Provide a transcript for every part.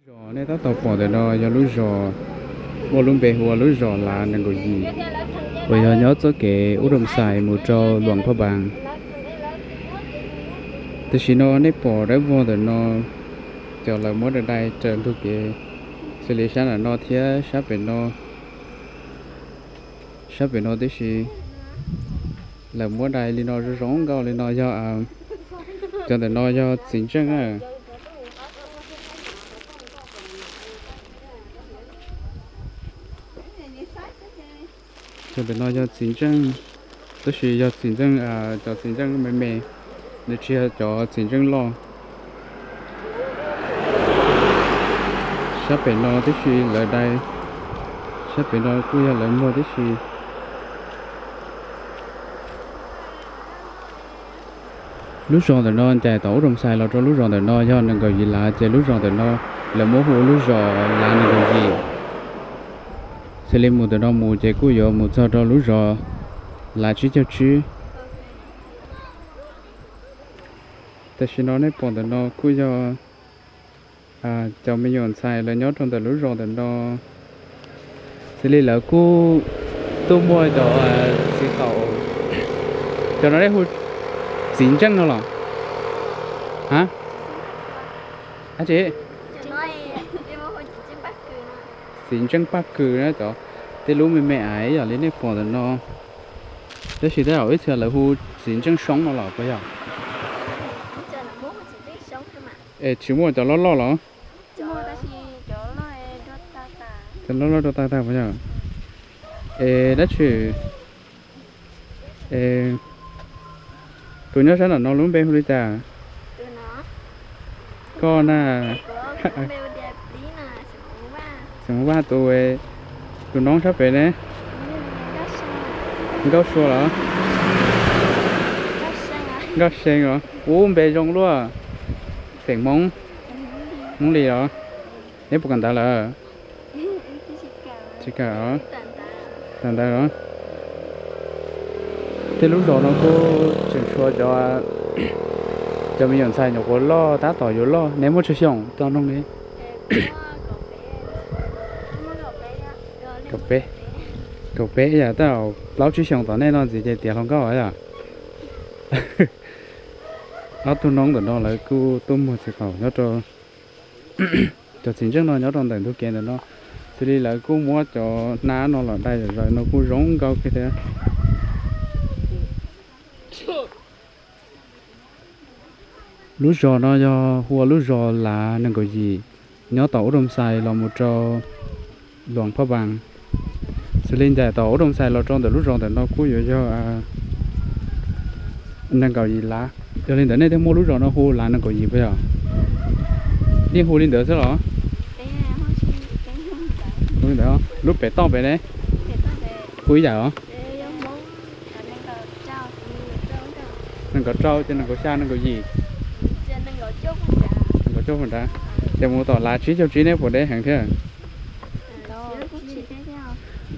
Zos nej tab tom pom ntawm no yog lub zos muaj lub npe hu ua lub zos Lav nees nkaum yim, uas yog nyob txoj kev Ub Doos Xais mus rau Luam Phaj Npaas. Tam sim no nej pom dawb vog ntawm no, cov lawv muab dai dai raws ntug kev, xws li sab nram no thiab sab pem no, sab pem no tib si. Lawv muab dai li no zoo zoo nkauj li no yog, cov ntawm no yog txiv ntseej na. Cov ntawm no yog txiv ntseej, tab sis yog txiv ntseej, cov txiv ntseej me me, nws tsis yog cov txiv ntseej loj. Sab pem no tib si lawv dai, sab pem no kuj yog lawv muag tib si. Lub zos ntawm no ncaim tom Ub Doos Xais los rau lub zos ntawm no yog nees nkaum yim lav, ces lub zos ntawm no lawv muab hu lub zos Lav nees nkaum yim. Xws li mus ntawm no mus ces kuj yuav mus txog rau lub zos Lav tsib caug tsib. Tam sim no nej pom ntawm no kuj yog cov me nyuam ntxhais lawv nyob rau ntawm lub zos ntawm no. Xws li lawv kuj tuaj muaj cov txiv qaum, cov no nej hu txiv ntseej no los? Ha? Dab tsi? Txiv ntseej paj kws na, cov tej lub me me ais yog li nej pom ntawm no. Tab sis tej zaum ib txhia lawv hu txiv ntseej soob no los puas yog? Es tsis muaj cov loj loj los? Cov loj loj rau tag tag puas yog? Es dab tsi? Es tus nyob sab nram no lub npe hu li cas? Koj na? Xeem Vaj. Tus, tus noob sab pem ne? Nkauj Sua los? Nkauj See los? Ub, npe zoo luaj. Feem Hmoob, Hmoob Lis los? Neb puas kawm ntawv lawm? Tsis kawm. Kawm ntawv los? Tej lub zos no kuj tseem tshuav cov, cov me nyuam ntxhais nyuam qhuav loj tab tom yuav loj. Neb muaj tsawg xyoo tau noog li? Kaum peb. Kaum peb yam, tej zaum plaub tsib xyoos tom nej no ntxiv ces tiav hluas nkauj yom. Ob tug noob ntawm no lawv kuj tuaj muag txiv qaum nyob rau, cov txiv ntseej no nyob rau ntawm ntug kev ntawm no. Xws li lawv kuj muab cov hnab no los dai zom zaws no kuj zoo nkauj kawg thiab. Lub zos no yog hu ua lub zos Lav nees nkaum yim, nyob tom Ub Doos Xais los mus rau Luam Phaj Npaas. Xws li ncaim tom Ub Doos Xais los rau ntawm lub zos ntawm no kuj yuav yog nees nkaum yim lav. Yog li ntawd nej thiaj muab lub zos no hu Lav nees nkaum yim puas yog? Nej hu li ntawd xwb los? Hu li ntawd, lub pem toj pem ne? Hu ib yam os. Nees nkaum rau ces nees nkaum xya nees nkaum yim. Nees nkaum cuaj puag nrad. Ces mus tom Lav tsib caug tsib neb puas deb heev thiab?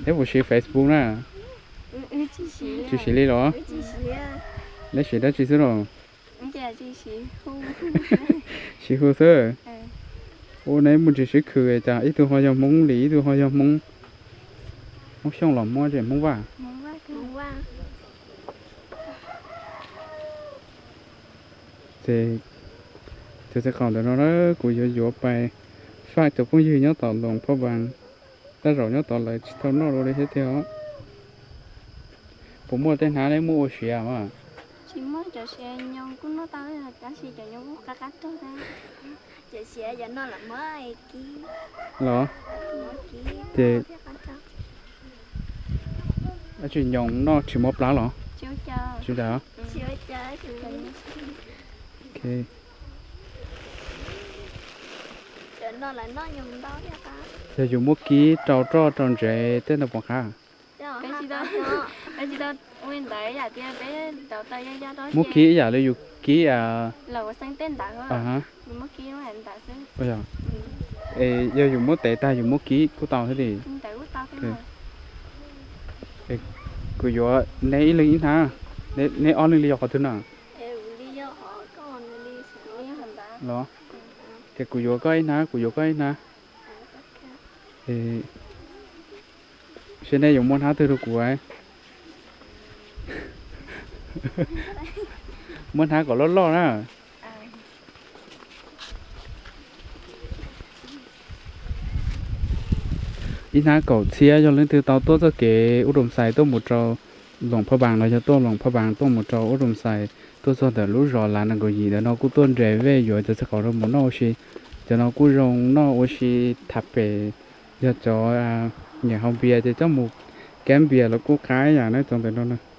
Neb puas siv Facebook na? Tsis siv li los? Neb siv dab tsi xwb los? Siv hu xwb. Ua neb muaj ntsis sib khwm cas ib tug ho yog Hmoob Lis ib tug ho yog Hmoob, Hmoob Xyooj los Hmoob, Hmoob Vaj. Ces cov txiv qaum ntawm no na, kuv yuav yuav pais faj cov phooj ywg nyob tom Luam Phaj Npaas, tej zaum nyob tod lawv tsis tau noj dua li thiab tiag os. Puas muaj tej hnab neb muab ua siav mas? Tsis muaj, cov siav nyoos kuj noj tau, tab sis cov nyoos kuj qab qab rog thiab. Cov siav cov no los muab kib los? Ces dab tsi nyoos noj tsis muab plab los? Tsis ua cas. Yog yus muab kib rau roj rau ntsev tej ntawd puas qab? Muab kib ib yam li yus kib. Es yog yus muab tev tag yus muab kib kuj tau thiab li. Kuv yuav neb ib leeg ib hnab, neb ob leeg li yog qhov twg na? Los? Kuv yuav koj ib hnab, kuv yuav koj ib hnab. Seb nej yuav muab hnab twg rau kuv. Muab hnab kom loj loj na. Ib hnab kaum txhiab. Yog leej twg tau tuaj txoj kev Ub Doos Xais tuaj mus rau Loos Phaj Npaas los yog tuaj Loos Phaj Npaas tuaj mus rau Ub Doos Xais, tuaj txog ntawm lub zos Lav Nas Nkaus Yim ntawm no kuj tuaj nres vej yuav cov txiv qaub rau mus noj ua si. Cov no kuj zoo noj ua si tham pem. Yog cov nyiam haus npias ces coj mus kab npias los kuj qab ib yam na cov ntawm no na.